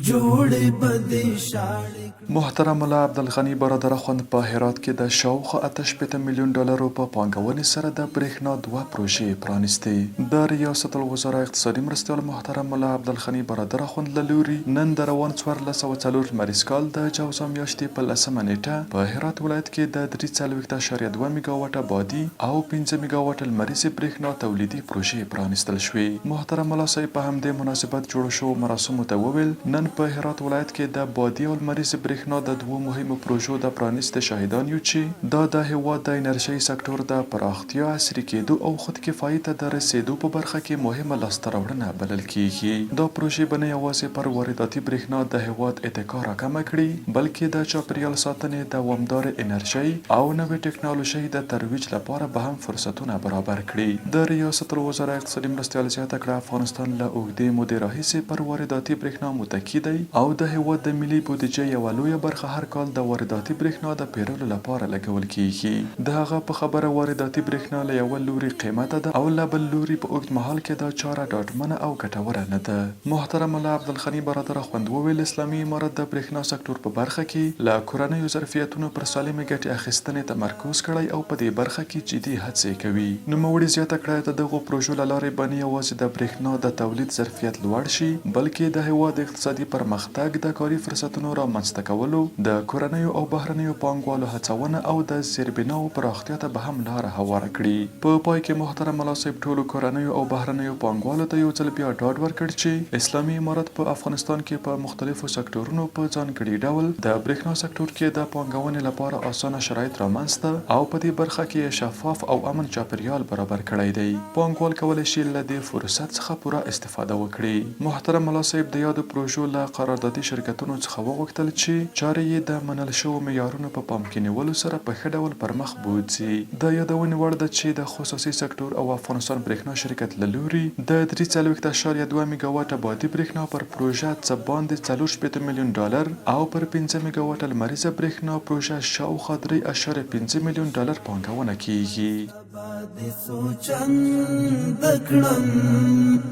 جوړې به دې شاړې کړم. محترم ملا عبدالغني برادر اخوند په هرات کې د شاوخوا 68 میلیون ډالرو په پانګونې سره د برېښنا دوه پروژې پرانیستې. د ریاست الوزرا اقتصادي مرستیال محترم ملا عبدالغني برادر اخوند له لوري نن د روان 1404 لمریز کال د جوزا میاشتې په 10مه نېټه په هرات ولایت کې د 43.2 میګاواټه بادي او 5 میګاواټه لمریزې برېښنا تولیدي پروژې پرانیستل شوې. محترم ملا صاحب په همدې مناسبت جوړو شوو مراسمو ته وویل، نن په هرات ولایت کې د بادي او لمریزې برېښنا د دوو مهمو پروژو د پرانیستې شاهدان یو چې دا د هېواد د انرژۍ سکټور د پراختیا، عصري کېدو او خودکفایۍ ته د رسېدو په برخه کې مهمه لاسته راوړنه بلل کېږي. دا پروژې به نه یوازې پر وارداتي برېښنا د هېواد اتکا راکمه کړي، بلکې د چاپېریال ساتنې، دوامدارې انرژۍ او نوې ټکنالوژۍ د ترویج لپاره به هم فرصتونه برابر کړي. د ریاست الوزرا اقتصادي مرستیال زیاته کړه، افغانستان له اوږدې مودې راهیسې پر وارداتي برېښنا متکي دی او د هېواد د ملي بودیجې یوه لویه برخه هر کال د وارداتي برېښنا د پېرلو لپاره لګول کېږي. د هغه په خبره، وارداتي برېښنا له یوه لوري قېمته ده او له بل لوري په اوږد مهال کې دا چاره ډاډمنه او ګټوره نه ده. محترم ملا عبدالغني برادر اخوند وویل، اسلامي امارت د برېښنا سکټور په برخه کې له کورنیو ظرفیتونو پر سالمې ګټې اخیستنې تمرکز کړی او په دې برخه کې جدي هڅې کوي. نوموړي زیاته کړه، د دغو پروژو له لارې به نه یوازې د برېښنا د تولید ظرفیت لوړ شي، بلکې د هېواد اقتصادي پرمختګ، د کاري فرصتونو رامنځته کولو، د کورنیو او بهرنیو پانګوالو هڅونه او د زیربناوو پراختیا ته به هم لاره هواره کړي. په پای کې محترم ملا صاحب ټولو کورنیو او بهرنیو پانګوالو ته یو ځل بیا ډاډ ورکړ چې اسلامي امارت په افغانستان کې په مختلفو سکټورونو په ځانګړي ډول د برېښنا سکټور کې د پانګونې لپاره اسانه شرایط رامنځته او په دې برخه کې یې شفاف او امن چاپېریال برابر کړی دی. پانګوال کولی شي له دې فرصت څخه پوره استفاده وکړي. محترم ملا صاحب د یادو پروژو له قراردادي شرکتونو څخه وغوښتل چې چارې یې د منل شوو معیارونو په پام کې نیولو سره په ښه ډول پرمخ بوځي. د یادونې وړ ده چې د خصوصي سکټور او افغانستان برېښنا شرکت له لوري د 43.2 میګاواټه بادي برېښنا پر پروژه څه باندې 64 میلیون ډالر او پر 5 میګاواټه لمریزه برېښنا پروژه شاوخوا 3.5 میلیون ډالر پانګونه کېږي. سبا دې څو چنده کړم.